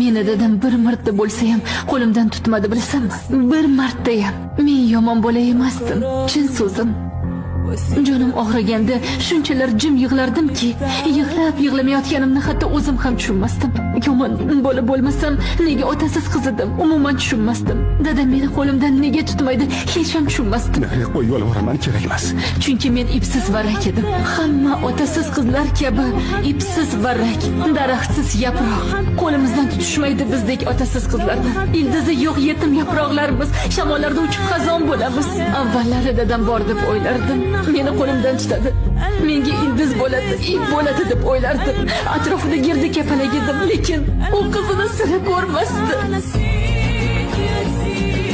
Meni dadam bir marta bo'lsa ham qo'limdan tutmadi, bilasanmi? Bir marta ham. Men yomon bola emasdim, chin so'zim. Jonim og'riganda shunchalar jim yig'lardimki, yig'lab yig'lamayotganimni hatto o'zim ham tushunmasdim. Yomon bola bo'lmasam, nega otasiz qiz edim, umuman tushunmasdim. Dadam meni qo'limdan nega tutmaydi, hech ham tushunmasdim. Qo'y, yolvoraman, kerak emas. Chunki men ipsiz varrak edim. Hamma otasiz qizlar kabi ipsiz varrak, daraxtsiz yaproq. Qo'limizdan tutishmaydi bizdek otasiz qizlarni. Ildizi yo'q yetim yaproqlarmiz, shamollarda uchib xazon bo'lamiz. Avvallari dadam bor deb o'ylardim. Meni qo'limdan tutadi. Menga ildiz bo'ladi, ip bo'ladi deb o'ylardim. Atrofida girdi kapalak edim, lekin u qizini sira ko'rmasdi. نسيك يزيد.